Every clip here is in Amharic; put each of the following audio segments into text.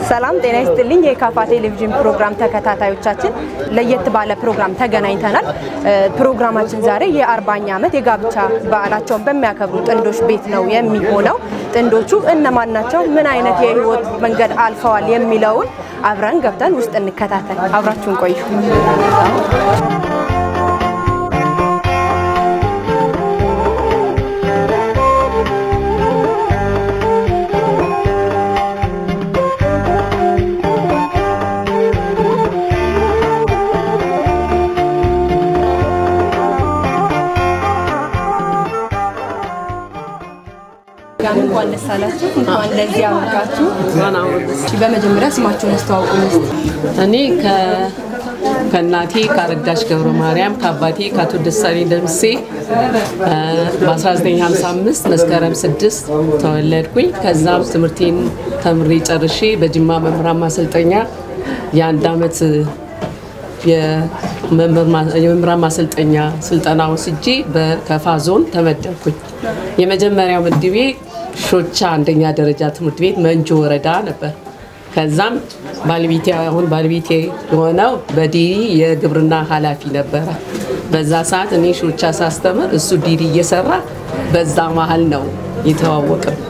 ሰላም ጤና ይስጥልኝ። የካፋ ቴሌቪዥን ፕሮግራም ተከታታዮቻችን፣ ለየት ባለ ፕሮግራም ተገናኝተናል። ፕሮግራማችን ዛሬ የ40ኛ ዓመት የጋብቻ በዓላቸውን በሚያከብሩ ጥንዶች ቤት ነው የሚሆነው። ጥንዶቹ እነማን ናቸው? ምን አይነት የህይወት መንገድ አልፈዋል? የሚለውን አብረን ገብተን ውስጥ እንከታተል። አብራችሁን ቆዩ። እንኳን ደስ አላችሁ፣ እንኳን ለዚህ አበቃችሁ። በመጀመሪያ ስማችሁን አስተዋውቁኝ እስቲ። እኔ ከእናቴ ከአረጋሽ ገብረ ማርያም፣ ከአባቴ ከአቶ ደሳለኝ ደምሴ በ1955 መስከረም 6 ተወለድኩኝ። ከዛም ትምህርቴን ተምሬ ጨርሼ በጅማ መምህራን ማሰልጠኛ የ1 ዓመት የመምህራን ማሰልጠኛ ስልጠና ወስጄ በከፋ ዞን ተመደብኩኝ። የመጀመሪያው ምድቤ ሾቻ አንደኛ ደረጃ ትምህርት ቤት መንጆ ወረዳ ነበር። ከዛም ባለቤቴ፣ አሁን ባለቤቴ የሆነው፣ በዲሪ የግብርና ኃላፊ ነበረ። በዛ ሰዓት እኔ ሾቻ ሳስተምር እሱ ዲሪ እየሰራ፣ በዛ መሀል ነው የተዋወቅነው።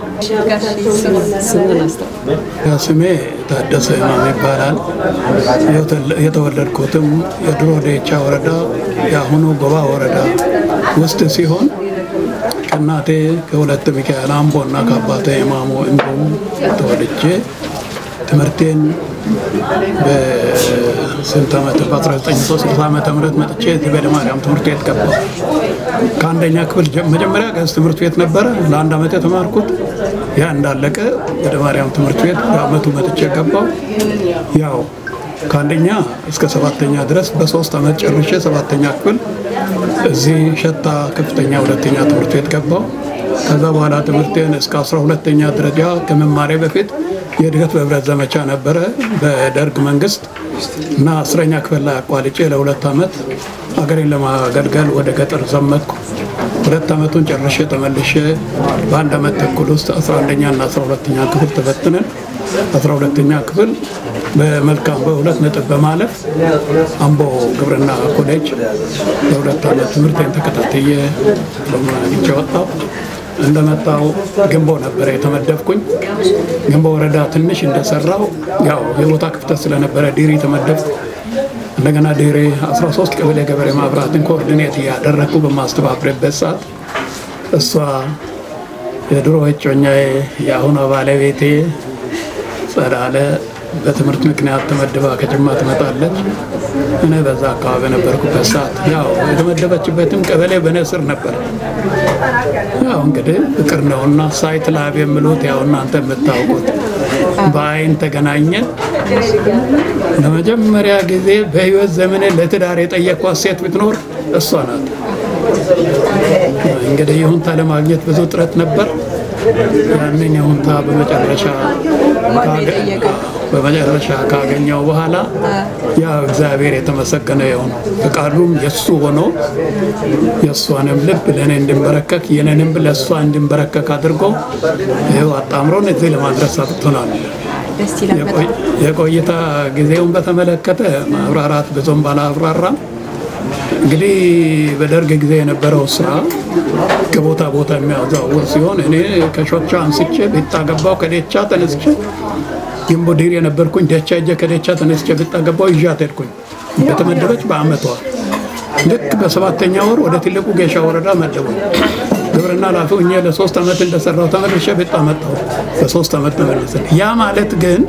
ስሜ ታደሰ ኢማም ይባላል። የተወለድኩትም የድሮ ዴቻ ወረዳ፣ የአሁኑ ጎባ ወረዳ ውስጥ ሲሆን ከእናቴ ከሁለት ሚካኤል አምቦ እና ከአባቴ ኢማሙ እንዲሁም ተወልጄ ትምህርቴን በስንት ዓመት፣ በ1960 ዓመተ ምህረት መጥቼ እዚህ በደማርያም ትምህርት ቤት ገባሁ። ከአንደኛ ክፍል፣ መጀመሪያ ገዝ ትምህርት ቤት ነበረ ለ1 ዓመት የተማርኩት። ያ እንዳለቀ ወደ ማርያም ትምህርት ቤት በአመቱ መጥቼ ገባሁ። ያው ከአንደኛ እስከ ሰባተኛ ድረስ በ3 ዓመት ጨርሼ ሰባተኛ ክፍል እዚህ ሸታ ከፍተኛ ሁለተኛ ትምህርት ቤት ገባሁ። ከዛ በኋላ ትምህርቴን እስከ 12ኛ ደረጃ ከመማሬ በፊት የእድገት በህብረት ዘመቻ ነበረ በደርግ መንግስት፣ እና 10ኛ ክፍል ላይ አቋርጬ ለ2 ዓመት ሀገሬን ለማገልገል ወደ ገጠር ዘመትኩ። 2 ዓመቱን ጨርሼ ተመልሼ በ1 ዓመት ተኩል ውስጥ 11ኛ እና 12ኛ ክፍል ተፈትነን 12ኛ ክፍል በመልካም በ2 ነጥብ በማለፍ አምቦ ግብርና ኮሌጅ ለ2 ዓመት ትምህርቴን ተከታትዬ ዲፕሎማ አግኝቼ ወጣሁ። እንደመጣው ግንቦ ነበረ የተመደብኩኝ። ግንቦ ወረዳ ትንሽ እንደሰራው ያው የቦታ ክፍተት ስለነበረ ዲሪ ተመደብኩ። እንደገና ዲሪ 13 ቀበሌ ገበሬ ማህበራትን coordinate እያደረግኩ በማስተባብርበት ሰዓት እሷ የድሮ እጮኛዬ፣ የአሁኗ ባለቤቴ ጸዳለ በትምህርት ምክንያት ተመድባ ከጅማ ትመጣለች። እኔ በዛ አካባቢ በነበርኩበት ሰዓት ያው የተመደበችበትም ቀበሌ በእኔ ስር ነበር። ያው እንግዲህ ፍቅር ነውና sight love የሚሉት፣ ያው እናንተ የምታውቁት፣ በአይን ተገናኘን። ለመጀመሪያ ጊዜ በህይወት ዘመኔ ለትዳር የጠየኳት ሴት ብትኖር እሷ ናት። እንግዲህ ይሁንታ ለማግኘት ብዙ ጥረት ነበር። ያንን ይሁንታ በመጨረሻ ካገኘው በኋላ ያው እግዚአብሔር የተመሰገነ ይሁን። ፈቃዱም የእሱ ሆኖ የእሷንም ልብ ለእኔ እንድንበረከክ የኔንም ለእሷ እንድንበረከክ አድርጎ ይኸው አጣምሮን እዚህ ለማድረስ አብቅቶናል። ደስ ይላል በጣም። የቆይታ ጊዜውን በተመለከተ ማብራራት ብዙም ባላብራራም፣ እንግዲህ በደርግ ጊዜ የነበረው ስራ ከቦታ ቦታ የሚያዘዋውር ሲሆን እኔ ከሾቻ አንስቼ ቤጣ ገባው። ከዴቻ ተነስቼ፣ ግንቦ ዲር የነበርኩኝ፣ ደቻ ሄጄ ከደቻ ተነስቼ ቤጣ ገባው። ይዣት ሄድኩኝ። በተመደበች በአመቷ ልክ በሰባተኛ ወር ወደ ትልቁ ጌሻ ወረዳ መደቡኝ። ግብርና ኃላፊ ሆኜ ለ3 ዓመት እንደሰራው ተመልሼ ቤጣ መጣሁ። በ3 ዓመት ተመልሰን፣ ያ ማለት ግን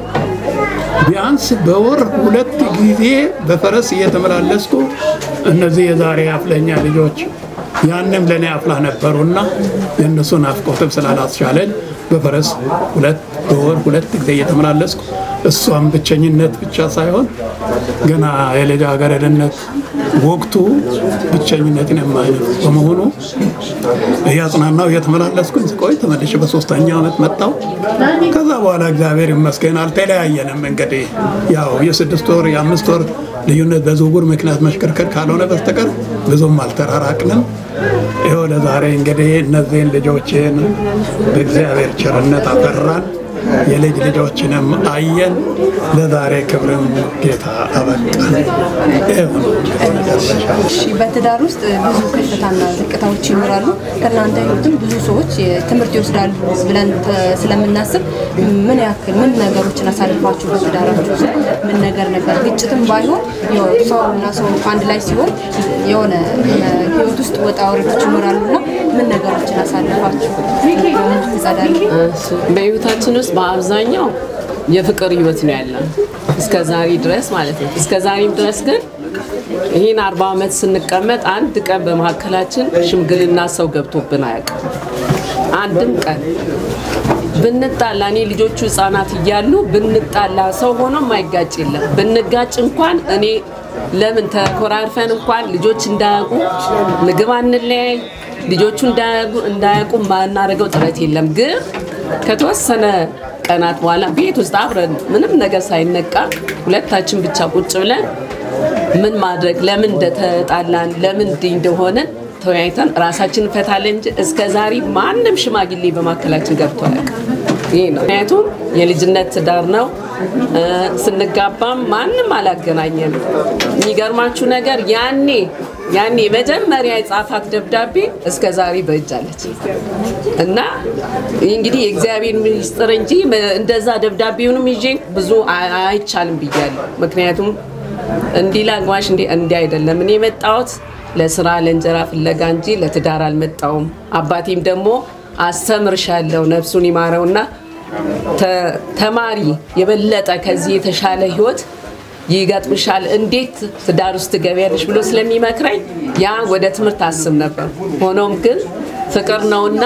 ቢያንስ በወር 2 ጊዜ በፈረስ እየተመላለስኩ፣ እነዚህ የዛሬ አፍለኛ ልጆች ያንም ለእኔ አፍላ ነበሩና የእነሱ ናፍቆትም ስላላስቻለኝ በፈረስ በወር 2 ጊዜ እየተመላለስኩ፣ እሷም ብቸኝነት ብቻ ሳይሆን ገና የልጃገረድነት ወቅቱ ብቸኝነትን የማይነት በመሆኑ እያጽናናው እየተመላለስኩኝ ስቆይ ተመልሼ በሶስተኛው ዓመት መጣሁ። ከዛ በኋላ እግዚአብሔር ይመስገን አልተለያየንም። እንግዲህ ያው የ6 ወር የ5 ወር ልዩነት በዝውውር ምክንያት መሽከርከር ካልሆነ በስተቀር ብዙም አልተራራቅንም። ይኸው ለዛሬ እንግዲህ እነዚህን ልጆችን በእግዚአብሔር ቸርነት አፈራን። የልጅ ልጆችንም አየን። ለዛሬ ክብርም ጌታ አበቃን። እሺ፣ በትዳር ውስጥ ብዙ ከፍታና ዝቅታዎች ይኖራሉ። ከእናንተ ህይወትም ብዙ ሰዎች ትምህርት ይወስዳሉ ብለን ስለምናስብ ምን ያክል ምን ነገሮችን አሳልፋችሁ በትዳራችሁ ውስጥ ምን ነገር ነበር? ግጭትም ባይሆን ሰውና ሰው አንድ ላይ ሲሆን የሆነ ህይወት ውስጥ ወጣ ወረዶች ይኖራሉና ምን ነገሮችን አሳልፋችሁ ትጸዳሉ? በህይወታችን ውስጥ በአብዛኛው የፍቅር ህይወት ነው ያለን እስከ ዛሬ ድረስ ማለት ነው። እስከ ዛሬም ድረስ ግን ይህን 40 ዓመት ስንቀመጥ አንድ ቀን በመካከላችን ሽምግልና ሰው ገብቶብን አያውቅም። አንድም ቀን ብንጣላ፣ እኔ ልጆቹ ህፃናት እያሉ ብንጣላ ሰው ሆኖ ማይጋጭ የለም። ብንጋጭ እንኳን እኔ ለምን ተኮራርፈን እንኳን ልጆች እንዳያውቁ ምግብ አንለያይ፣ ልጆቹ እንዳያውቁ ማናደርገው ጥረት የለም። ግን ከተወሰነ ቀናት በኋላ ቤት ውስጥ አብረን ምንም ነገር ሳይነቃ ሁለታችን ብቻ ቁጭ ብለን ምን ማድረግ ለምን እንደተጣላን ለምን እንዲህ እንደሆነ ተወያይተን ራሳችንን እንፈታለን እንጂ እስከ ዛሬ ማንም ሽማግሌ በማከላችን ገብቶ አያውቅም። ይሄ ነው። ምክንያቱም የልጅነት ትዳር ነው። ስንጋባም ማንም አላገናኘንም። የሚገርማችሁ ነገር ያኔ መጀመሪያ የጻፋት ደብዳቤ እስከ ዛሬ በእጅ አለች እና እንግዲህ የእግዚአብሔር ሚስጥር እንጂ እንደዛ ደብዳቤውንም ይዤ ብዙ አይቻልም ብያለሁ። ምክንያቱም እንዲህ ላግባሽ እንዲህ አይደለም። እኔ የመጣሁት ለስራ ለእንጀራ ፍለጋ እንጂ ለትዳር አልመጣሁም። አባቴም ደግሞ አስተምርሻለሁ ነፍሱን ይማረውና ተማሪ የበለጠ ከዚህ የተሻለ ህይወት ይገጥምሻል፣ እንዴት ትዳር ውስጥ ትገቢያለሽ ብሎ ስለሚመክረኝ ያ ወደ ትምህርት አስብ ነበር። ሆኖም ግን ፍቅር ነውና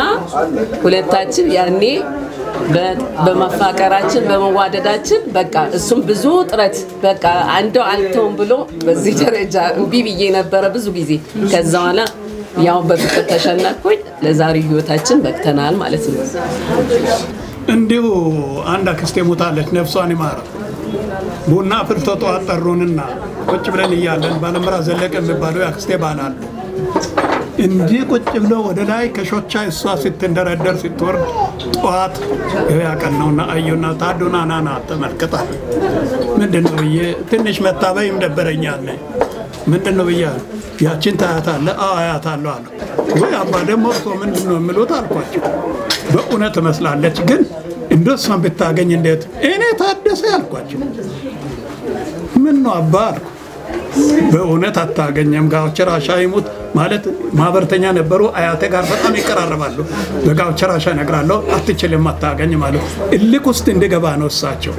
ሁለታችን ያኔ በመፋቀራችን በመዋደዳችን በቃ እሱም ብዙ ጥረት በቃ እንደው አልተውም ብሎ በዚህ ደረጃ እምቢ ብዬ ነበረ ብዙ ጊዜ። ከዛ በኋላ ያው በፍቅር ተሸነፍኩኝ። ለዛሬው ህይወታችን በቅተናል ማለት ነው። እንዲሁ አንድ አክስቴ ሞታለች፣ ነፍሷን ይማረው። ቡና አፍልቶ ጠዋት ጠሩንና ቁጭ ብለን እያለን ባለምራ ዘለቀ የሚባለው የአክስቴ ባል አሉ። እንዲህ ቁጭ ብሎ ወደ ላይ ከሾቻ እሷ ስትንደረደር ስትወርድ ጠዋት ገበያ ቀን ነውና አዩና ታዱና ናና ተመልከታል። ምንድን ነው ብዬ ትንሽ መታበይም ደበረኛል። ምንድን ነው ብዬ ያችን ታያታለህ? አዎ አያታለሁ አሉ። ወይ አባ ደግሞ እርሶ ምንድን ነው የሚሉት አልኳቸው። በእውነት ትመስላለች፣ ግን እንደሷን ብታገኝ እንዴት እኔ ታደሰ አልኳቸው። ምን ነው አባ አልኩ። በእውነት አታገኘም። ጋውቸራ ሻይ ሙት ማለት ማህበርተኛ ነበሩ። አያቴ ጋር በጣም ይቀራረባሉ። በጋውቸራ ሻይ እነግራለሁ፣ አትችልም፣ አታገኝ ማለት እልክ ውስጥ እንድገባ ነው እሳቸው።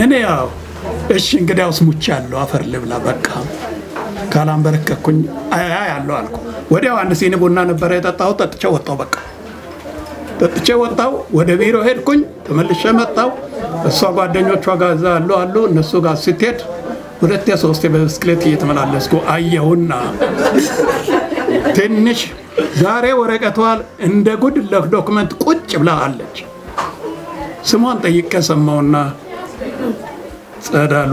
እኔ ያው እሺ እንግዲያውስ ሙቻለሁ፣ አፈር ልብላ በቃ ካላንበረከኩኝ አያለሁ አልኩ። ወዲያው አንድ ሲኒ ቡና ነበረ የጠጣሁት፣ ጠጥቼ ወጣሁ። በቃ ጠጥቼ ወጣሁ። ወደ ቢሮ ሄድኩኝ፣ ተመልሼ መጣሁ። እሷ ጓደኞቿ ጋር እዛ አሉ እነሱ ጋር ስትሄድ ሁለቴ ሶስቴ በብስክሌት እየተመላለስኩ አየሁና ትንሽ ዛሬ ወረቀቷ እንደ ጉድ ለ document ቁጭ ብላ አለች። ስሟን ጠይቄ ሰማውና ጸዳሉ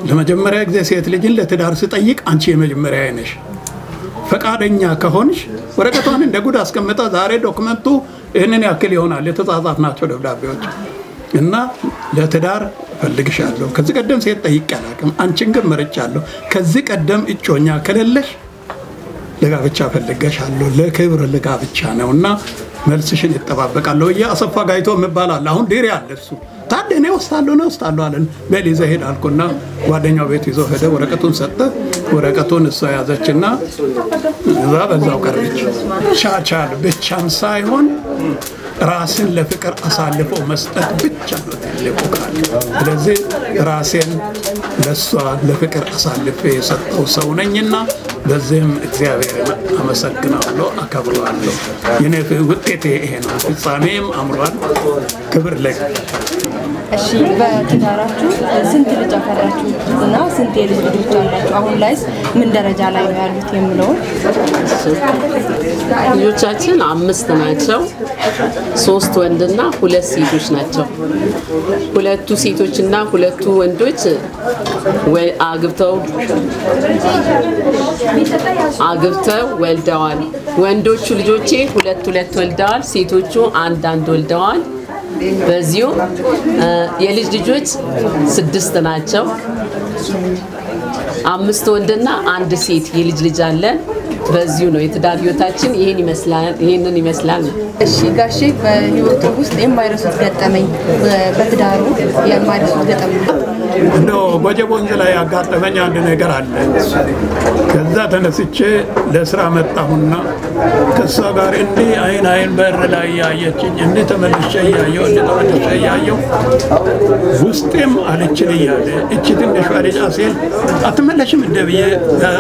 ለመጀመሪያ ጊዜ ሴት ልጅን ለትዳር ስጠይቅ አንቺ የመጀመሪያ ነሽ፣ ፈቃደኛ ከሆንሽ ወረቀቷን እንደ ጉድ አስቀምጣ ዛሬ document ኡ ይህንን ያክል ይሆናል የተጻጻፍናቸው ደብዳቤዎች እና ለትዳር ፈልግሻለሁ። ከዚህ ቀደም ሴት ጠይቄ አላውቅም፣ አንቺን ግን መርጫለሁ። ከዚህ ቀደም እጮኛ ከሌለሽ ለጋብቻ ፈልገሻለሁ፣ ለክብር ለጋብቻ ነውና መልስሽን እጠባበቃለሁ። አሰፋ ጋይቶ የሚባል አለ፣ አሁን ዲሪ አለ እሱ። ታዲያ እኔ ወስዳለሁ ነው ወስዳለሁ አለን። በል ይዘህ ሂድ አልኩና ጓደኛው ቤት ይዞ ሄደ። ወረቀቱን ሰጠ። ወረቀቱን እሷ ያዘችና እዛ በዛው ቀረች። ቻቻል ብቻም ሳይሆን ራስን ለፍቅር አሳልፎ መስጠት ብቻ ነው ትልቁ ቃል። ስለዚህ ራሴን ለሷ ለፍቅር አሳልፌ የሰጠው ሰው ነኝና በዚህም እግዚአብሔርን አመሰግናለሁ፣ አከብረዋለሁ። የኔ ውጤቴ ይሄ ነው። ፍጻሜም አምሯል። ክብር ለግ እሺ፣ በትዳራችሁ ስንት ልጅ አፈራችሁ እና ስንት የልጅ ልጆች አላችሁ? አሁን ላይስ ምን ደረጃ ላይ ነው ያሉት የሚለውን። ልጆቻችን 5 ናቸው። 3 ወንድና 2 ሴቶች ናቸው። 2 ሴቶችና 2 ወንዶች አግብተው ወልደዋል። ወንዶቹ ልጆቼ 2 2 ወልደዋል፣ ሴቶቹ 1 1 ወልደዋል። በዚሁ የልጅ ልጆች 6 ናቸው። 5 ወንድና 1 ሴት የልጅ ልጅ አለን። በዚሁ ነው የትዳር ህይወታችን ይሄንን ይመስላል። እሺ ጋሼ፣ በህይወቱ ውስጥ የማይረሱት ገጠመኝ፣ በትዳሩ የማይረሱት ገጠመኝ? እንደው ጎጀብ ወንዝ ላይ ያጋጠመኝ አንድ ነገር አለ። ከዛ ተነስቼ ለስራ መጣሁና ከሷ ጋር እንዲህ አይን አይን በር ላይ ያየችኝ እንዲህ ተመልሼ እያየሁ እንዲህ ተመልሼ እያየሁ ውስጤም አልችል እያለ እቺ ትንሿ ልጅ አሴል አትመለሽም እንደ ብዬ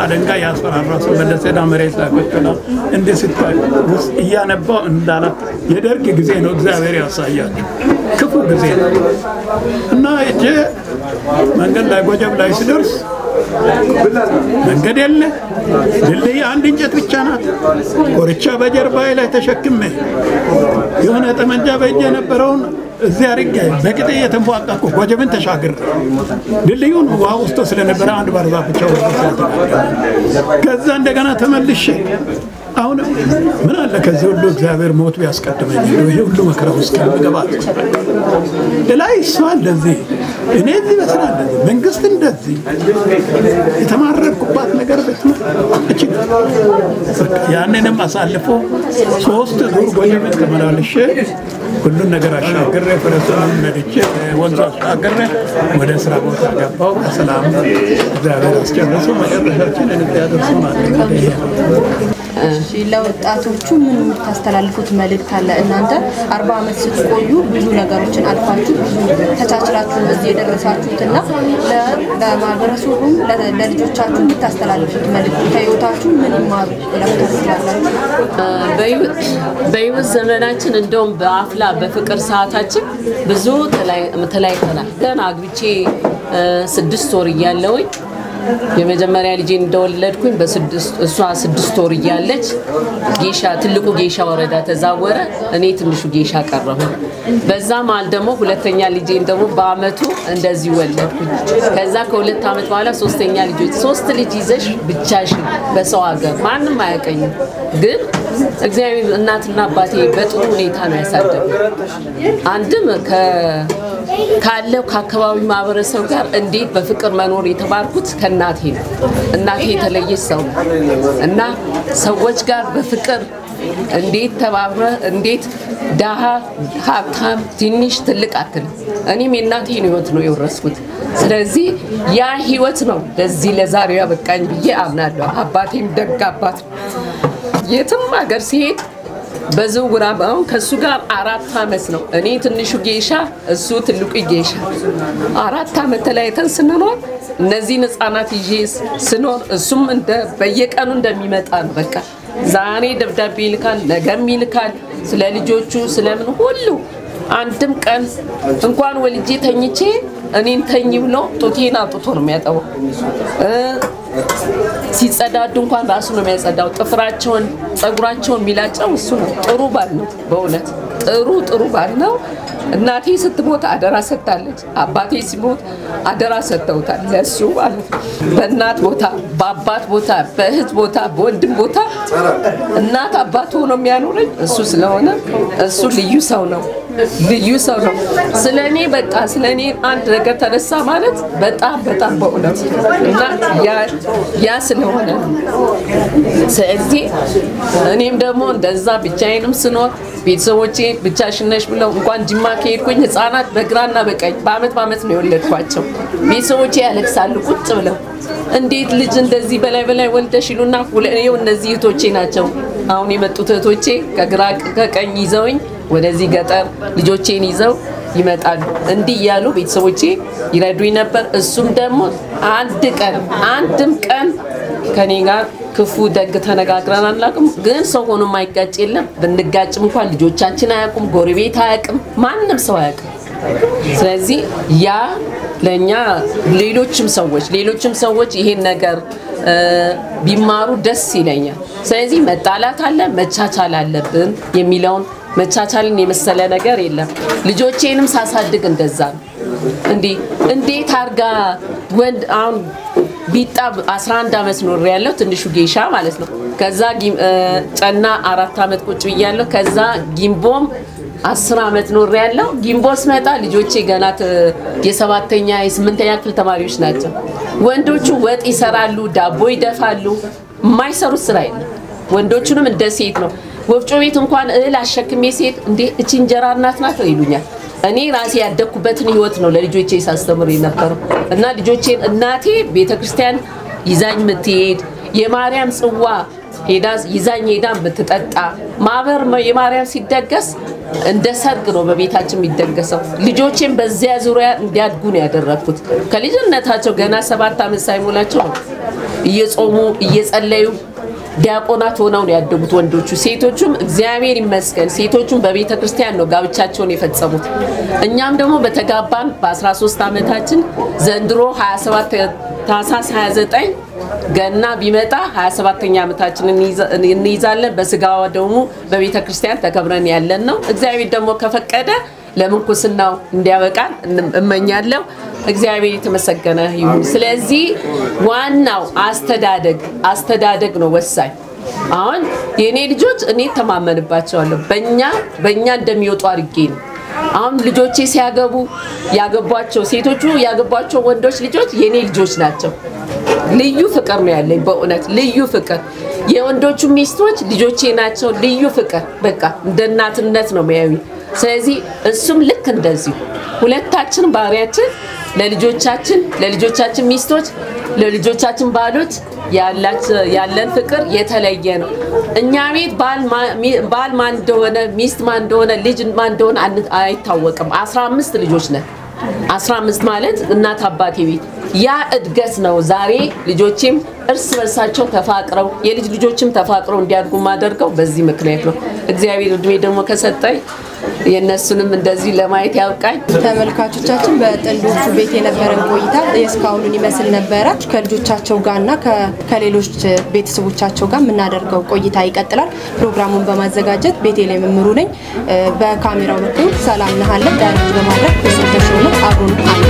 አለንጋ ያስፈራራ ስመለስ ሄዳ መሬት ላይ ቁጭ ብላ እንዲህ ስታይ ውስጥ እያነባው እንዳላት የደርግ ጊዜ ነው፣ እግዚአብሔር ያሳያችሁ ክፉ ጊዜ ነው። እና እጄ መንገድ ላይ ጎጀብ ላይ ስደርስ መንገድ የለ፣ ድልድይ አንድ እንጨት ብቻ ናት። ኮርቻ በጀርባዬ ላይ ተሸክሜ የሆነ ጠመንጃ በእጄ የነበረውን እዚህ አድርጌ በቅጤ እየተንፏቀቅኩ ጎጀብን ተሻግሬ ድልድዩን ውሃ ውስጥ ስለነበረ አንድ ባህር ዛፍ ብቻ ወርዶ ስለተጋደመ ከዛ እንደገና ተመልሼ አሁን ምን አለ ከዚህ ሁሉ እግዚአብሔር ሞት ቢያስቀድመኝ እንደው ይሄ ሁሉ መከራ ውስጥ ከምገባ ላይ እሷ እንደዚህ እኔ እዚህ በስራ እንደዚህ መንግስት እንደዚህ የተማረርኩባት ነገር እጅግ በቃ ያንንም አሳልፎ 3 ዙር ጎጀብን ተመላልሼ ሁሉን ነገር አሻግሬ ፈረሱንም ነድቼ ወንዙ አሻግሬ ወደ ስራ ቦታ ገባሁ። በሰላም እግዚአብሔር አስጨርሶ መጨረሻችንን ያደርሰናል። እንግዲህ ይሄ ነው። እሺ፣ ለወጣቶቹ ምን የምታስተላልፉት መልእክት አለ? እናንተ 40 ዓመት ስትቆዩ ብዙ ነገሮችን አልፋችሁ ብዙ ተቻችላችሁ እዚህ የደረሳችሁትና ለማህበረሰቡም ለልጆቻችሁ የምታስተላልፉት መልእክት ከህይወታችሁ ምን ይማሩ ብላችሁ ታስባላችሁ? በህይወት ዘመናችን እንደውም በአፍላ በፍቅር ሰዓታችን ብዙ ተለያይተናል። ገና አግብቼ 6 ወር እያለሁኝ የመጀመሪያ ልጄን እንደወለድኩኝ እሷ 6 ወር እያለች ጌሻ ትልቁ ጌሻ ወረዳ ተዛወረ፣ እኔ ትንሹ ጌሻ ቀረሁ። በዛ መሃል ደግሞ ሁለተኛ ልጄን ደግሞ በአመቱ እንደዚህ ወለድኩኝ። ከዛ ከሁለት አመት በኋላ ሶስተኛ ልጆች 3 ልጅ ይዘሽ ብቻሽን በሰው ሀገር ማንም አያውቀኝም። ግን እግዚአብሔር እናትና አባቴ በጥሩ ሁኔታ ነው ያሳደጉኝ። አንድም ካለው ከአካባቢ ማህበረሰብ ጋር እንዴት በፍቅር መኖር የተባርኩት ከእናቴ ነው። እናቴ የተለየች ሰው ነው እና ሰዎች ጋር በፍቅር እንዴት ተባብረ እንዴት ደሃ ሀብታም ትንሽ ትልቅ አትልም። እኔም የእናቴን ህይወት ነው የወረስኩት። ስለዚህ ያ ህይወት ነው ለዚህ ለዛሬው ያበቃኝ ብዬ አምናለሁ። አባቴም ደግ አባት ነው። የትም ሀገር ሲሄድ በዝውውር አሁን ከሱ ጋር 4 አመት ነው። እኔ ትንሹ ጌሻ እሱ ትልቁ ጌሻ 4 አመት ተለያይተን ስንኖር እነዚህን ህፃናት ይዤ ስኖር እሱም እንደ በየቀኑ እንደሚመጣ ነው። በቃ ዛሬ ደብዳቤ ይልካል፣ ነገም ይልካል። ስለ ልጆቹ ስለምን ሁሉ አንድም ቀን እንኳን ወልጄ ተኝቼ እኔን ተኝ ብሎ ጡቴን አውጥቶ ነው የሚያጠበው። ሲጸዳዱ እንኳን ራሱ ነው የሚያጸዳው። ጥፍራቸውን ፀጉራቸውን የሚላጨው እሱ ነው። ጥሩ ባል ነው፣ በእውነት ጥሩ ባል ነው። እናቴ ስትሞት አደራ ሰጥታለች። አባቴ ሲሞት አደራ ሰጥተውታል ለሱ ማለት ነው። በእናት ቦታ፣ በአባት ቦታ፣ በእህት ቦታ፣ በወንድም ቦታ እናት አባት ሆኖ የሚያኖረኝ እሱ ስለሆነ እሱ ልዩ ሰው ነው። ልዩ ሰው ነው። ስለኔ በቃ ስለኔ አንድ ነገር ተነሳ ማለት በጣም በጣም በእውነት እና ያ ስለሆነ ስለዚህ እኔም ደግሞ እንደዛ ብቻዬንም ስኖር ቤተሰቦቼ ብቻሽን ነሽ ብለው እንኳን ጅማ ከሄድኩኝ ህፃናት በግራና በቀኝ በአመት በአመት ነው የወለድኳቸው። ቤተሰቦቼ ያለቅሳሉ ቁጭ ብለው እንዴት ልጅ እንደዚህ በላይ በላይ ወልደሽ ይሉና ይኸው እነዚህ እህቶቼ ናቸው። አሁን የመጡት እህቶቼ ከግራ ከቀኝ ይዘውኝ ወደዚህ ገጠር ልጆቼን ይዘው ይመጣሉ። እንዲህ እያሉ ቤተሰቦቼ ይረዱኝ ነበር። እሱም ደግሞ አንድ ቀን አንድም ቀን ከኔ ጋር ክፉ ደግ ተነጋግረን አናውቅም። ግን ሰው ሆኖ የማይጋጭ የለም። ብንጋጭም እንኳን ልጆቻችን አያውቁም፣ ጎረቤት አያውቅም፣ ማንም ሰው አያውቅም። ስለዚህ ያ ለኛ ሌሎችም ሰዎች ይሄን ነገር ቢማሩ ደስ ይለኛል። ስለዚህ መጣላት አለ መቻቻል አለብን የሚለውን መቻቻልን የመሰለ ነገር የለም። ልጆቼንም ሳሳድግ እንደዛ ነው። እንዴ እንዴት አርጋ ወንድ አሁን ቢጣ 11 አመት ኖር ያለው ትንሹ ጌሻ ማለት ነው። ከዛ ጨና 4 ዓመት ቁጭ ብያለሁ። ከዛ ጊምቦም 10 ዓመት ኖሬያለሁ። ጊምቦ ስመጣ ልጆቼ ገና የ7ኛ የ8ኛ ክፍል ተማሪዎች ናቸው። ወንዶቹ ወጥ ይሰራሉ፣ ዳቦ ይደፋሉ፣ የማይሰሩት ስራ የለም። ወንዶቹንም እንደ ሴት ነው። ወፍጮ ቤት እንኳን እህል አሸክሜ ሴት እንዴ እቺ እንጀራ እናት ናት ይሉኛል። እኔ ራሴ ያደግኩበትን ህይወት ነው ለልጆቼ ሳስተምር የነበረው እና ልጆቼን እናቴ ቤተክርስቲያን ይዛኝ የምትሄድ፣ የማርያም ጽዋ ሄዳ ይዛኝ ሄዳ የምትጠጣ፣ ማህበር የማርያም ሲደገስ እንደ ሰርግ ነው በቤታችን የሚደገሰው። ልጆቼን በዚያ ዙሪያ እንዲያድጉ ነው ያደረኩት። ከልጅነታቸው ገና 7 ዓመት ሳይሞላቸው ነው እየጾሙ እየጸለዩ ዲያቆናት ሆነው ነው ያደጉት ወንዶቹ። ሴቶቹም እግዚአብሔር ይመስገን ሴቶቹም በቤተ ክርስቲያን ነው ጋብቻቸውን የፈጸሙት። እኛም ደግሞ በተጋባን በ13 ዓመታችን ዘንድሮ 27 ታህሳስ 29 ገና ቢመጣ 27ኛ ዓመታችንን እንይዛለን። በስጋዋ ደግሞ በቤተ ክርስቲያን ተከብረን ያለን ነው። እግዚአብሔር ደግሞ ከፈቀደ ለምንኩስናው እንዲያበቃን እመኛለሁ። እግዚአብሔር የተመሰገነ ይሁን። ስለዚህ ዋናው አስተዳደግ ነው ወሳኝ። አሁን የኔ ልጆች እኔ ተማመንባቸዋለሁ። በእኛ እንደሚወጡ አድርጌ ነው። አሁን ልጆቼ ሲያገቡ ያገቧቸው ሴቶቹ ያገቧቸው ወንዶች ልጆች የኔ ልጆች ናቸው። ልዩ ፍቅር ነው ያለኝ፣ በእውነት ልዩ ፍቅር። የወንዶቹ ሚስቶች ልጆቼ ናቸው። ልዩ ፍቅር በቃ እንደ እናትነት ነው የሚያዩኝ። ስለዚህ እሱም ልክ እንደዚሁ ሁለታችን ባህሪያችን ለልጆቻችን ሚስቶች ለልጆቻችን ባሎች ያለን ፍቅር የተለየ ነው። እኛ ቤት ባል ማን እንደሆነ ሚስት ማን እንደሆነ ልጅ ማን እንደሆነ አይታወቅም። 15 ልጆች ነን። 15 ማለት እናት አባቴ ቤት ያ እድገት ነው። ዛሬ ልጆቼም እርስ በርሳቸው ተፋቅረው የልጅ ልጆችም ተፋቅረው እንዲያድጉ ማደርገው በዚህ ምክንያት ነው። እግዚአብሔር እድሜ ደግሞ ከሰጠኝ የነሱንም እንደዚህ ለማየት ያብቃኝ። ተመልካቾቻችን በጥንዶቹ ቤት የነበረን ቆይታ የእስካሁኑን ይመስል ነበረ። ከልጆቻቸው ጋርና ከሌሎች ቤተሰቦቻቸው ጋር የምናደርገው ቆይታ ይቀጥላል። ፕሮግራሙን በማዘጋጀት ቤተልሔም እምሩ ነኝ። በካሜራው በኩል ሰላም ነሃለ direct በማድረግ ፍጹም ተሾመ አብሮን አለ።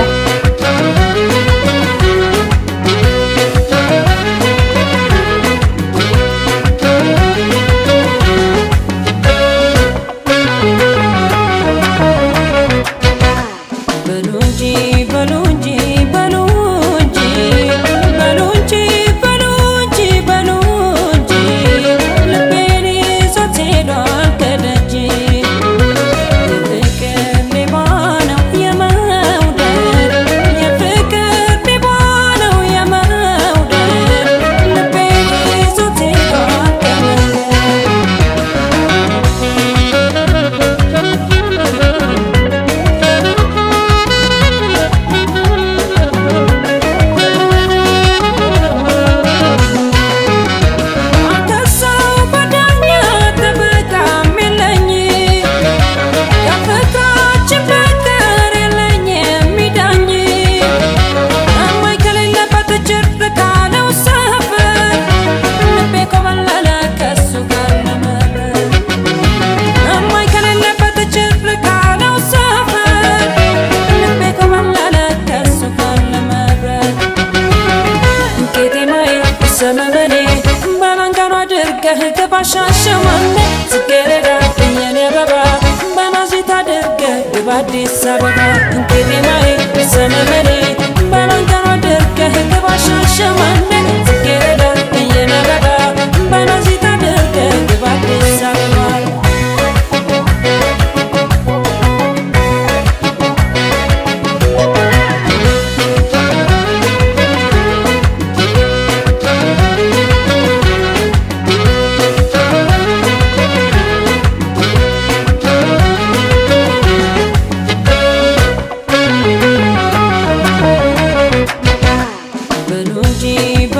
Baluji.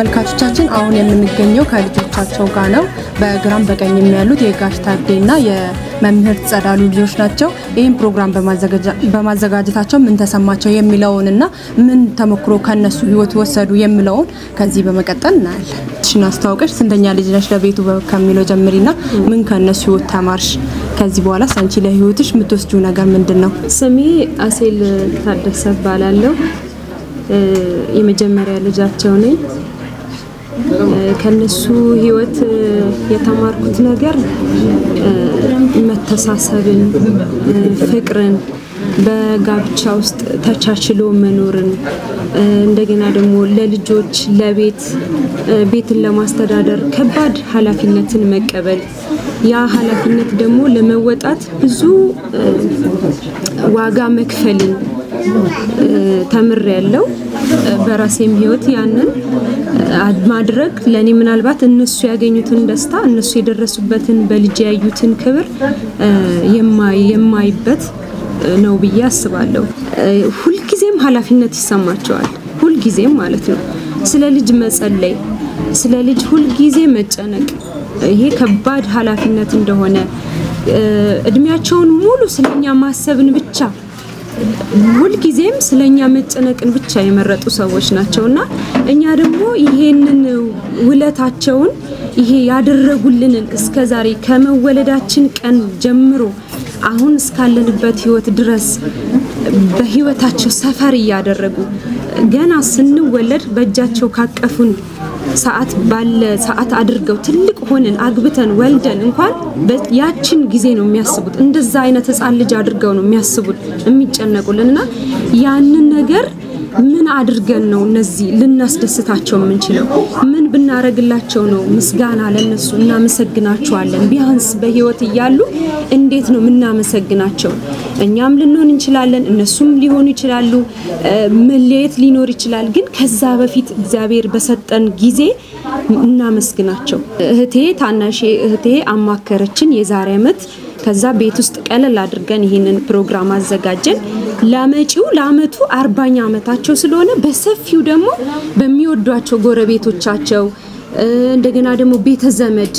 ተመልካቾቻችን፣ አሁን የምንገኘው ከልጆቻቸው ጋር ነው። በግራም በቀኝም ያሉት የጋሽ ታዴና የመምህር ጸዳሉ ልጆች ናቸው። ይህን ፕሮግራም በማዘጋጀታቸው ምን ተሰማቸው የሚለውንና ምን ተሞክሮ ከነሱ ህይወት ወሰዱ የሚለውን ከዚህ በመቀጠል እናያለን። ሽን አስተዋውቀሽ፣ ስንተኛ ልጅ ነሽ ለቤቱ ከሚለው ጀምሪና ምን ከነሱ ህይወት ተማርሽ? ከዚህ በኋላ አንቺ ለህይወትሽ የምትወስጂው ነገር ምንድን ነው? ስሜ አሴል ታደሰ እባላለሁ። የመጀመሪያ ልጃቸው ነኝ። ከነሱ ህይወት የተማርኩት ነገር መተሳሰብን፣ ፍቅርን፣ በጋብቻ ውስጥ ተቻችሎ መኖርን፣ እንደገና ደግሞ ለልጆች፣ ለቤት፣ ቤትን ለማስተዳደር ከባድ ኃላፊነትን መቀበል፣ ያ ኃላፊነት ደግሞ ለመወጣት ብዙ ዋጋ መክፈልን ተምሬያለሁ። በራሴም ህይወት ያንን ማድረግ ለኔ ምናልባት እነሱ ያገኙትን ደስታ፣ እነሱ የደረሱበትን፣ በልጅ ያዩትን ክብር የማይበት ነው ብዬ አስባለሁ። ሁልጊዜም ኃላፊነት ይሰማቸዋል። ሁልጊዜም ማለት ነው። ስለ ልጅ መጸለይ፣ ስለ ልጅ ሁልጊዜ መጨነቅ፣ ይሄ ከባድ ኃላፊነት እንደሆነ፣ እድሜያቸውን ሙሉ ስለኛ ማሰብን ብቻ፣ ሁልጊዜም ስለኛ መጨነቅን ብቻ የመረጡ ሰዎች ናቸውና እኛ ደግሞ ይሄንን ውለታቸውን፣ ይሄ ያደረጉልንን፣ እስከ ዛሬ ከመወለዳችን ቀን ጀምሮ አሁን እስካለንበት ህይወት ድረስ በህይወታቸው ሰፈር እያደረጉ፣ ገና ስንወለድ በእጃቸው ካቀፉን ሰዓት ባለ ሰዓት አድርገው፣ ትልቅ ሆነን አግብተን ወልደን እንኳን ያችን ጊዜ ነው የሚያስቡት። እንደዛ አይነት ህፃን ልጅ አድርገው ነው የሚያስቡት፣ የሚጨነቁልን። እና ያንን ነገር ምን አድርገን ነው እነዚህ ልናስደስታቸው የምንችለው? ምን ብናረግላቸው ነው ምስጋና ለነሱ እናመሰግናቸዋለን? ቢያንስ በህይወት እያሉ እንዴት ነው የምናመሰግናቸው? እኛም ልንሆን እንችላለን፣ እነሱም ሊሆኑ ይችላሉ። መለየት ሊኖር ይችላል። ግን ከዛ በፊት እግዚአብሔር በሰጠን ጊዜ እናመስግናቸው። እህቴ፣ ታናሼ እህቴ አማከረችን የዛሬ አመት። ከዛ ቤት ውስጥ ቀለል አድርገን ይህንን ፕሮግራም አዘጋጀን። ለመጪው ለአመቱ 40ኛ አመታቸው ስለሆነ በሰፊው ደግሞ በሚወዷቸው ጎረቤቶቻቸው፣ እንደገና ደግሞ ቤተ ዘመድ፣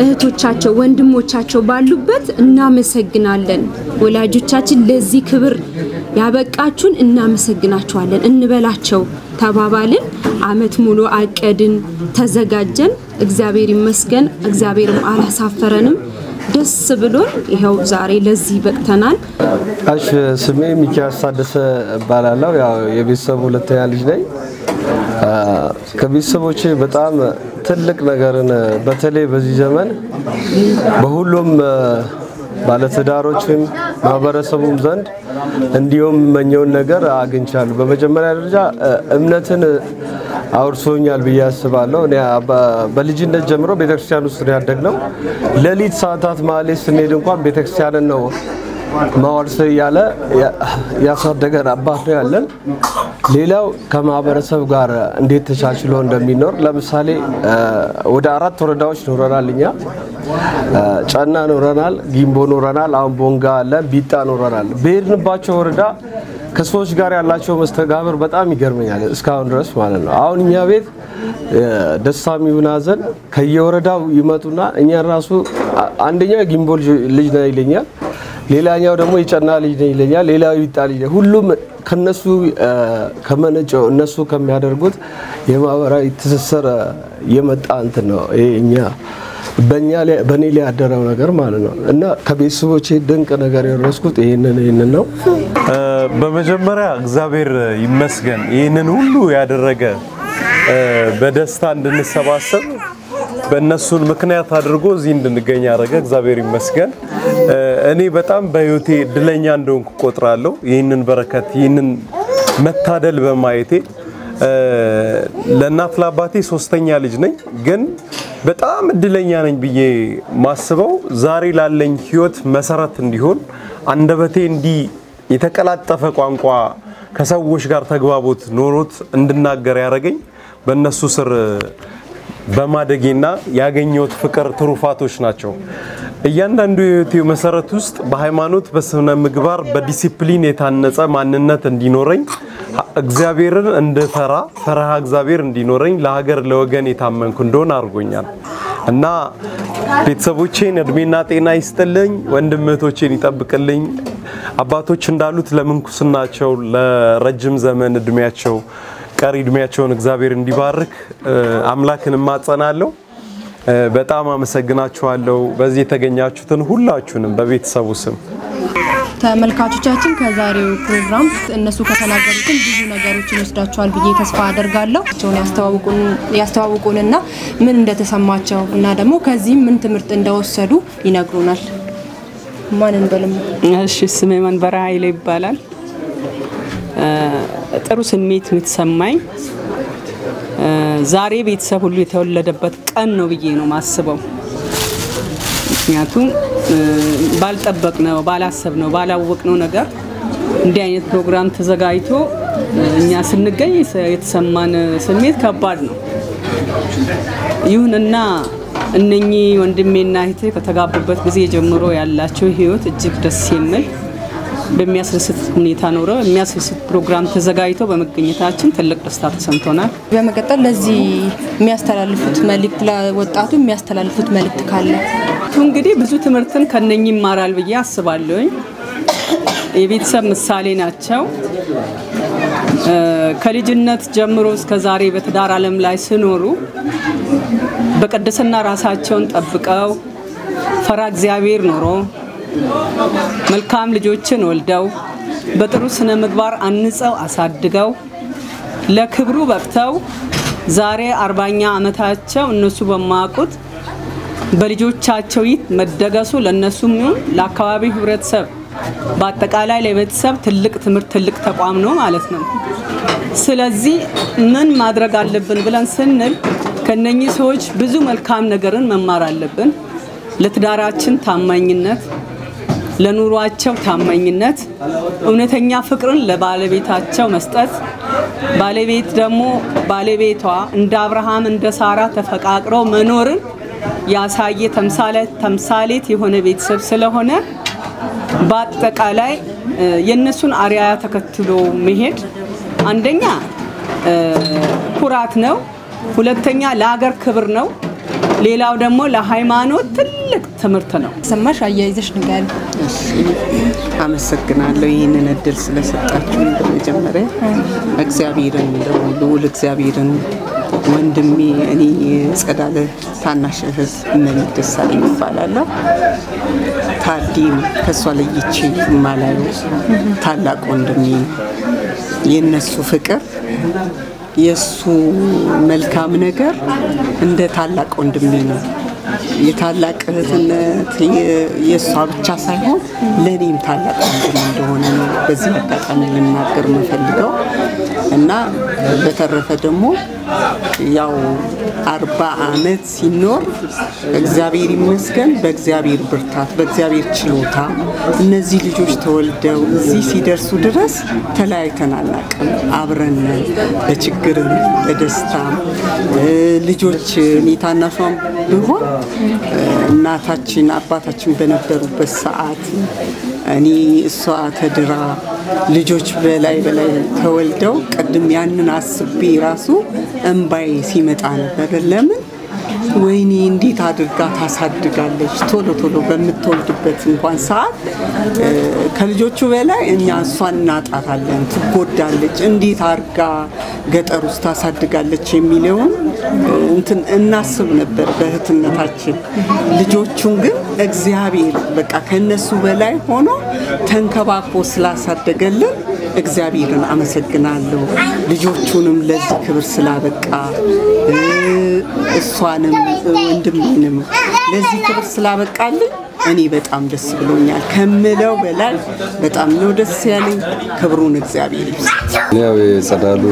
እህቶቻቸው፣ ወንድሞቻቸው ባሉበት እናመሰግናለን። ወላጆቻችን፣ ለዚህ ክብር ያበቃችሁን እናመሰግናችኋለን እንበላቸው ተባባልን። አመት ሙሉ አቀድን፣ ተዘጋጀን። እግዚአብሔር ይመስገን፣ እግዚአብሔርም አላሳፈረንም። ደስ ብሎን ይኸው ዛሬ ለዚህ በቅተናል። እሺ፣ ስሜ ሚኪያስ ታደሰ እባላለሁ። ያው የቤተሰቡ ሁለተኛ ልጅ ነኝ። ከቤተሰቦቼ በጣም ትልቅ ነገርን፣ በተለይ በዚህ ዘመን በሁሉም ባለትዳሮችም ማህበረሰቡም ዘንድ እንዲሁም የምመኘውን ነገር አግኝቻለሁ። በመጀመሪያ ደረጃ እምነትን አውርሶኛል ብዬ አስባለሁ። እኔ በልጅነት ጀምሮ ቤተክርስቲያን ውስጥ ነው ያደግነው። ሌሊት ሰዓታት ማህሌት ስንሄድ እንኳን ቤተክርስቲያንን ነው ማወርስ እያለ ያሳደገን አባት ነው ያለን። ሌላው ከማህበረሰብ ጋር እንዴት ተቻችሎ እንደሚኖር፣ ለምሳሌ ወደ አራት ወረዳዎች ኖረናል። እኛ ጨና ኖረናል፣ ጊምቦ ኖረናል፣ አሁን ቦንጋ አለ፣ ቢጣ ኖረናል። በሄድንባቸው ወረዳ ከሰዎች ጋር ያላቸው መስተጋብር በጣም ይገርመኛል እስካሁን ድረስ ማለት ነው። አሁን እኛ ቤት ደስታም ይሁን ሐዘን ከየወረዳው ይመጡና እኛ ራሱ አንደኛው የጊምቦ ልጅ ነው ይለኛል፣ ሌላኛው ደግሞ የጨና ልጅ ነው ይለኛል፣ ሌላው የቢጣ ልጅ ነው። ሁሉም ከነሱ ከመነጨው፣ እነሱ ከሚያደርጉት የማህበራዊ ትስስር የመጣ እንትን ነው ይሄ እኛ በእኛ ላይ፣ በእኔ ላይ ያደረው ነገር ማለት ነው። እና ከቤተሰቦቼ ድንቅ ነገር የወረስኩት ይህንን ነው። በመጀመሪያ እግዚአብሔር ይመስገን፣ ይህንን ሁሉ ያደረገ፣ በደስታ እንድንሰባሰብ በእነሱን ምክንያት አድርጎ እዚህ እንድንገኝ ያደረገ እግዚአብሔር ይመስገን። እኔ በጣም በህይወቴ እድለኛ እንደሆንኩ ቆጥራለሁ። ይህንን በረከት፣ ይህንን መታደል በማየቴ። ለእናት ለአባቴ ሶስተኛ ልጅ ነኝ። ግን በጣም እድለኛ ነኝ ብዬ ማስበው ዛሬ ላለኝ ህይወት መሰረት እንዲሆን፣ አንደበቴ እንዲህ የተቀላጠፈ ቋንቋ ከሰዎች ጋር ተግባቦት ኖሮት እንድናገር ያደረገኝ በእነሱ ስር በማደጌና ያገኘሁት ፍቅር ትሩፋቶች ናቸው። እያንዳንዱ የህይወቴ መሰረት ውስጥ በሃይማኖት፣ በስነ ምግባር፣ በዲሲፕሊን የታነጸ ማንነት እንዲኖረኝ እግዚአብሔርን እንድፈራ፣ ፈሪሃ እግዚአብሔር እንዲኖረኝ፣ ለሀገር ለወገን የታመንኩ እንደሆን አድርጎኛል። እና ቤተሰቦቼን እድሜና ጤና ይስጥልኝ፣ ወንድም እህቶቼን ይጠብቅልኝ። አባቶች እንዳሉት ለምንኩስናቸው ለረጅም ዘመን እድሜያቸው ቀሪ እድሜያቸውን እግዚአብሔር እንዲባርክ አምላክን እማጸናለሁ። በጣም አመሰግናችኋለሁ በዚህ የተገኛችሁትን ሁላችሁንም በቤተሰቡ ስም። ተመልካቾቻችን፣ ከዛሬው ፕሮግራም እነሱ ከተናገሩትን ብዙ ነገሮችን ወስዳቸዋል ብዬ ተስፋ አደርጋለሁ። ያስተዋውቁንና ምን እንደተሰማቸው እና ደግሞ ከዚህም ምን ትምህርት እንደወሰዱ ይነግሩናል። ማን እንበልም? እሺ፣ ስሜ መንበረ ኃይሌ ይባላል። ጥሩ ስሜት ነው የተሰማኝ። ዛሬ ቤተሰብ ሁሉ የተወለደበት ቀን ነው ብዬ ነው ማስበው። ምክንያቱም ባልጠበቅነው፣ ባላሰብነው፣ ባላወቅነው ነገር እንዲህ አይነት ፕሮግራም ተዘጋጅቶ እኛ ስንገኝ የተሰማን ስሜት ከባድ ነው። ይሁንና እነኚህ ወንድሜና እህቴ ከተጋቡበት ጊዜ ጀምሮ ያላቸው ህይወት እጅግ ደስ የሚል፣ በሚያስደስት ሁኔታ ኖረው የሚያስደስት ፕሮግራም ተዘጋጅቶ በመገኘታችን ትልቅ ደስታ ተሰምቶናል። በመቀጠል ለዚህ የሚያስተላልፉት መልእክት፣ ለወጣቱ የሚያስተላልፉት መልእክት ካለ? እንግዲህ ብዙ ትምህርትን ከነኚህ ይማራል ብዬ አስባለሁኝ። የቤተሰብ ምሳሌ ናቸው። ከልጅነት ጀምሮ እስከ ዛሬ በትዳር ዓለም ላይ ሲኖሩ በቅድስና ራሳቸውን ጠብቀው፣ ፈራ እግዚአብሔር ኖሮ፣ መልካም ልጆችን ወልደው፣ በጥሩ ስነ ምግባር አንጸው አሳድገው ለክብሩ በቅተው ዛሬ 40ኛ ዓመታቸው እነሱ በማያውቁት በልጆቻቸው ይህ መደገሱ ለነሱም ይሁን ለአካባቢው ህብረተሰብ፣ በአጠቃላይ ለቤተሰብ ትልቅ ትምህርት፣ ትልቅ ተቋም ነው ማለት ነው። ስለዚህ ምን ማድረግ አለብን ብለን ስንል ከነኚህ ሰዎች ብዙ መልካም ነገርን መማር አለብን። ለትዳራችን ታማኝነት፣ ለኑሯቸው ታማኝነት፣ እውነተኛ ፍቅርን ለባለቤታቸው መስጠት፣ ባለቤት ደግሞ ባለቤቷ እንደ አብርሃም እንደ ሳራ ተፈቃቅረው መኖርን ያሳየ ተምሳሌት የሆነ ቤተሰብ ስለሆነ በአጠቃላይ የእነሱን አርአያ ተከትሎ መሄድ አንደኛ ኩራት ነው፣ ሁለተኛ ለሀገር ክብር ነው፣ ሌላው ደግሞ ለሃይማኖት ትልቅ ትምህርት ነው። ሰማሽ አያይዘሽ ንገሪ። አመሰግናለሁ ይህንን እድል ስለሰጣችሁ። በመጀመሪያ እግዚአብሔርን ልዑል እግዚአብሔርን፣ ወንድሜ፣ እኔ ጸዳለ ታናሽ እህት እመቤት ደሳለኝ እባላለሁ። ታዲም ከእሷ ለይቼ የማላየው ታላቅ ወንድሜ፣ የእነሱ ፍቅር፣ የእሱ መልካም ነገር እንደ ታላቅ ወንድሜ ነው። የታላቅ እህትነት የእሷ ብቻ ሳይሆን ለእኔም ታላቅ ወንድም እንደሆነ ነው በዚህ አጋጣሚ ልናገር የምፈልገው። እና በተረፈ ደግሞ ያው 40 ዓመት ሲኖር እግዚአብሔር ይመስገን በእግዚአብሔር ብርታት፣ በእግዚአብሔር ችሎታ እነዚህ ልጆች ተወልደው እዚህ ሲደርሱ ድረስ ተለያይተን አናውቅም። አብረን ነን፣ በችግርም በደስታም። ልጆች እኔ ታናሿም ብሆን እናታችን አባታችን በነበሩበት ሰዓት እኔ እሷ ተድራ ልጆች በላይ በላይ ተወልደው ቅድም ያንን አስቤ ራሱ እምባዬ ሲመጣ ነበር። ለምን ወይኔ እንዴት አድርጋ ታሳድጋለች? ቶሎ ቶሎ በምትወልድበት እንኳን ሰዓት ከልጆቹ በላይ እኛ እሷን እናጣታለን፣ ትጎዳለች፣ እንዴት አድርጋ ገጠር ውስጥ ታሳድጋለች የሚለውን እንትን እናስብ ነበር በእህትነታችን። ልጆቹን ግን እግዚአብሔር በቃ ከነሱ በላይ ሆኖ ተንከባክቦ ስላሳደገልን እግዚአብሔርን አመሰግናለሁ። ልጆቹንም ለዚህ ክብር ስላበቃ፣ እሷንም ወንድሜንም ለዚህ ክብር ስላበቃልኝ እኔ በጣም ደስ ብሎኛል። ከምለው በላይ በጣም ነው ደስ ያለኝ። ክብሩን እግዚአብሔር ይውሰድ። ያው የጸዳሉ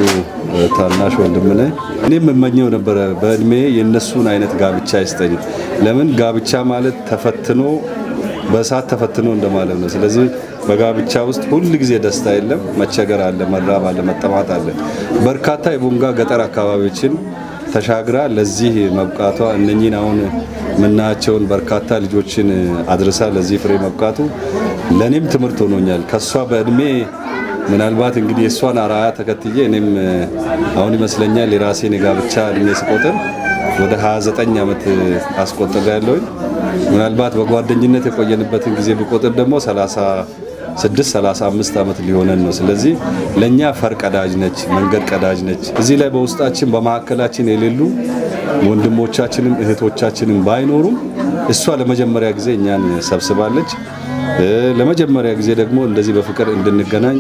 ታናሽ ወንድም ነኝ። እኔ የምመኘው ነበረ በእድሜ የእነሱን አይነት ጋብቻ ይስጠኝ። ለምን ጋብቻ ማለት ተፈትኖ፣ በእሳት ተፈትኖ እንደማለት ነው። ስለዚህ በጋብቻ ውስጥ ሁል ጊዜ ደስታ የለም፣ መቸገር አለ፣ መራብ አለ፣ መጠማት አለ። በርካታ የቦንጋ ገጠር አካባቢዎችን ተሻግራ ለዚህ መብቃቷ፣ እነኚህን አሁን የምናያቸውን በርካታ ልጆችን አድርሳ ለዚህ ፍሬ መብቃቱ ለእኔም ትምህርት ሆኖኛል። ከሷ በእድሜ ምናልባት እንግዲህ የእሷን አርአያ ተከትዬ እኔም አሁን ይመስለኛል የራሴን የጋብቻ እድሜ ስቆጥር ወደ 29 ዓመት አስቆጥሬያለሁኝ። ምናልባት በጓደኝነት የቆየንበትን ጊዜ ብቆጥር ደግሞ 36 35 ዓመት ሊሆነን ነው። ስለዚህ ለኛ ፈር ቀዳጅ ነች፣ መንገድ ቀዳጅ ነች። እዚህ ላይ በውስጣችን በመካከላችን የሌሉ ወንድሞቻችንም እህቶቻችንም ባይኖሩም እሷ ለመጀመሪያ ጊዜ እኛን ሰብስባለች። ለመጀመሪያ ጊዜ ደግሞ እንደዚህ በፍቅር እንድንገናኝ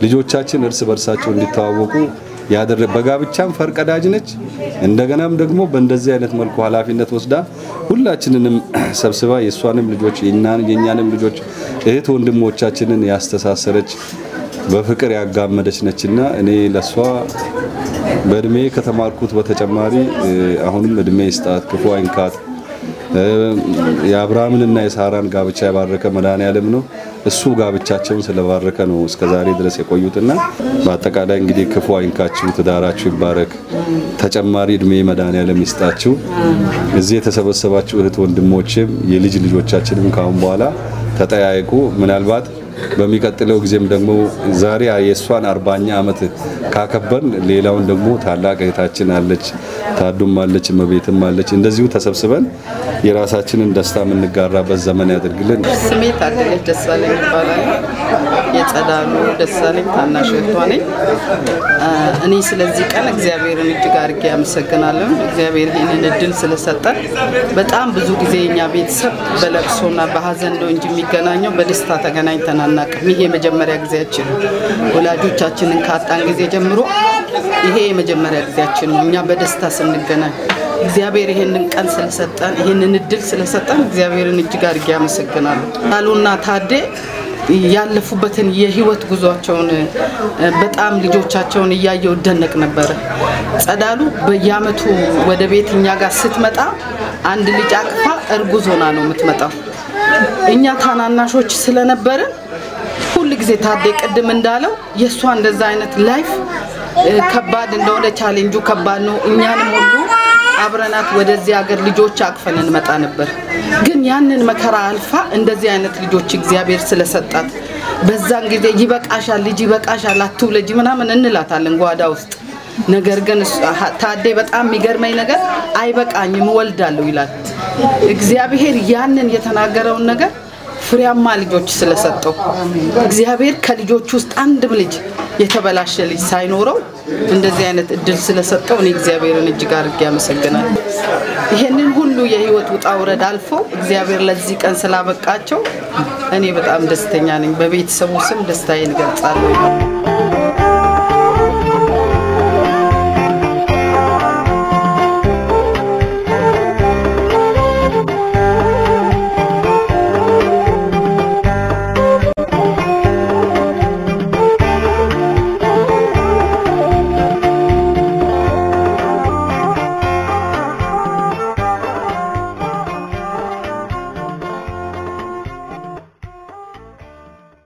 ልጆቻችን እርስ በርሳቸው እንዲተዋወቁ ያደረ በጋብቻም ፈር ቀዳጅ ነች። እንደገናም ደግሞ በእንደዚህ አይነት መልኩ ኃላፊነት ወስዳ ሁላችንንም ሰብስባ የሷንም ልጆች የኛንም ልጆች እህት ወንድሞቻችንን ያስተሳሰረች በፍቅር ያጋመደች ነችና እኔ ለሷ በእድሜ ከተማርኩት በተጨማሪ አሁንም እድሜ ይስጣት፣ ክፉ አይንካት። የአብርሃምንና የሳራን ጋብቻ የባረከ መድኃኔዓለም ነው። እሱ ጋብቻቸውን ስለባረከ ነው እስከዛሬ ድረስ የቆዩትና በአጠቃላይ እንግዲህ ክፉ አይንካችሁ፣ ትዳራችሁ ይባረክ፣ ተጨማሪ እድሜ መድኃኔዓለም ይስጣችሁ። እዚህ የተሰበሰባችሁ እህት ወንድሞችም የልጅ ልጆቻችንም ካሁን በኋላ ተጠያይቁ። ምናልባት በሚቀጥለው ጊዜም ደግሞ ዛሬ የሷን 40ኛ ዓመት ካከበርን ሌላውን ደግሞ ታላቅ እህታችን አለች፣ ታዱም አለች፣ እመቤትም አለች። እንደዚሁ ተሰብስበን የራሳችንን ደስታ የምንጋራበት ዘመን ያድርግልን። ስሜ ታደለች ደሳለኝ ይባላል። የጸዳሉ ደሳለኝ ታናሽ እህቷ ነኝ። እኔ ስለዚህ ቀን እግዚአብሔርን እጅግ አድርጌ አመሰግናለሁ። እግዚአብሔር ይህንን እድል ስለሰጠን። በጣም ብዙ ጊዜ የኛ ቤተሰብ በለቅሶና በሀዘን ነው እንጂ የሚገናኘው በደስታ ተገናኝተን አናውቅም። ይሄ የመጀመሪያ ጊዜያችን ነው። ወላጆቻችንን ካጣን ጊዜ ጀምሮ ይሄ የመጀመሪያ ጊዜያችን ነው እኛ በደስታ ስንገናኝ። እግዚአብሔር ይሄንን ቀን ስለሰጠን፣ ይሄንን እድል ስለሰጠን እግዚአብሔርን እጅግ አድርጌ አመሰግናለሁ። ጸዳሉና ታዴ ያለፉበትን የህይወት ጉዟቸውን በጣም ልጆቻቸውን እያየው እደነቅ ነበረ። ጸዳሉ በየአመቱ ወደ ቤት እኛ ጋር ስትመጣ አንድ ልጅ አቅፋ እርጉዝ ሆና ነው የምትመጣው። እኛ ታናናሾች ስለነበርን ሁል ጊዜ ታዴ ቅድም እንዳለው የእሷ እንደዛ አይነት life ከባድ እንደሆነ ቻሌንጁ ከባድ ነው። እኛንም ሁሉ አብረናት ወደዚህ ሀገር ልጆች አቅፈን እንመጣ ነበር። ግን ያንን መከራ አልፋ እንደዚህ አይነት ልጆች እግዚአብሔር ስለሰጣት በዛን ጊዜ ይበቃሻል፣ ልጅ ይበቃሻል፣ አትውለጂ ምናምን እንላታለን ጓዳ ውስጥ። ነገር ግን ታዴ በጣም የሚገርመኝ ነገር አይበቃኝም እወልዳለሁ ይላል። እግዚአብሔር ያንን የተናገረውን ነገር ፍሬያማ ልጆች ስለሰጠው እግዚአብሔር ከልጆች ውስጥ አንድም ልጅ የተበላሸ ልጅ ሳይኖረው እንደዚህ አይነት እድል ስለሰጠው እኔ እግዚአብሔርን እጅግ አድርጌ አመሰግናለሁ። ይሄንን ሁሉ የህይወት ውጣ ውረድ አልፎ እግዚአብሔር ለዚህ ቀን ስላበቃቸው እኔ በጣም ደስተኛ ነኝ። በቤተሰቡ ስም ደስታዬን እገልጻለሁ።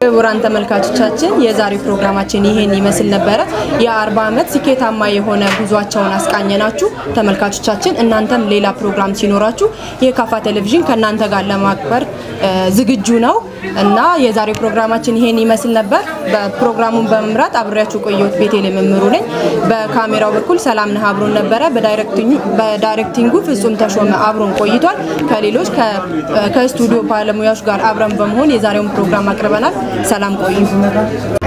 ክቡራን ተመልካቾቻችን የዛሬው ፕሮግራማችን ይሄን ይመስል ነበረ። የ40 ዓመት ስኬታማ የሆነ ጉዟቸውን አስቃኘናችሁ። ተመልካቾቻችን እናንተም ሌላ ፕሮግራም ሲኖራችሁ የካፋ ቴሌቪዥን ከናንተ ጋር ለማክበር ዝግጁ ነው እና የዛሬው ፕሮግራማችን ይሄን ይመስል ነበር። በፕሮግራሙን በመምራት አብሬያችሁ ቆየሁት ቤቴል መምሩ ነኝ። በካሜራው በኩል ሰላም ነህ አብሮን ነበረ። በዳይሬክቲንጉ ፍጹም ተሾመ አብሮን ቆይቷል። ከሌሎች ከስቱዲዮ ባለሙያዎች ጋር አብረን በመሆን የዛሬውን ፕሮግራም አቅርበናል። ሰላም ቆዩ።